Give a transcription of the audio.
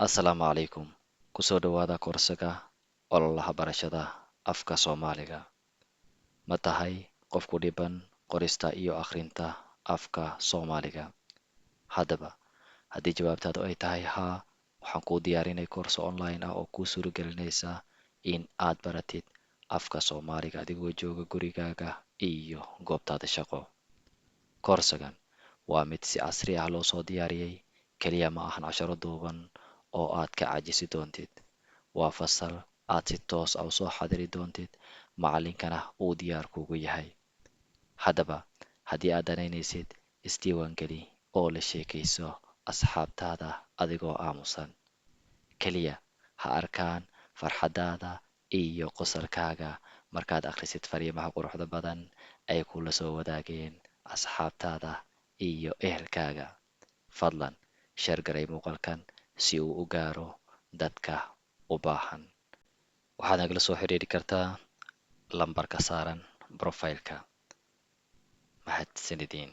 Assalaamu calaykum. Kusoo dhawaada koorsaga ololaha barashada afka Soomaaliga. Ma tahay qof ku dhiban qorista iyo akhrinta afka Soomaaliga? Haddaba, haddii jawaabtaadu ay tahay haa, waxaan kuu diyaarinay koorso online ah oo kuu suuragelinaysa in aad baratid afka Soomaaliga adigoo jooga gurigaaga iyo goobtaada shaqo. Koorsagan waa mid si casri ah loo soo diyaariyey. Keliya ma ahan casharo duuban oo aad ka caajisi doontid. Waa fasal aad si toos ah usoo xadiri doontid, macallinkana uu diyaar kuugu yahay. Haddaba, haddii aad danaynaysid, isdiiwaangeli oo la sheekayso asxaabtaada adigoo aamusan. Keliya ha arkaan farxaddaada iyo qosolkaaga markaad akhrisid fariimaha quruxda badan ay kula soo wadaageen asxaabtaada iyo ehelkaaga. Fadlan share garay muuqaalkan si uu u gaaro dadka u baahan. Waxaad nagala soo xiriiri kartaa lambarka saaran profile-ka. Mahadsanidin.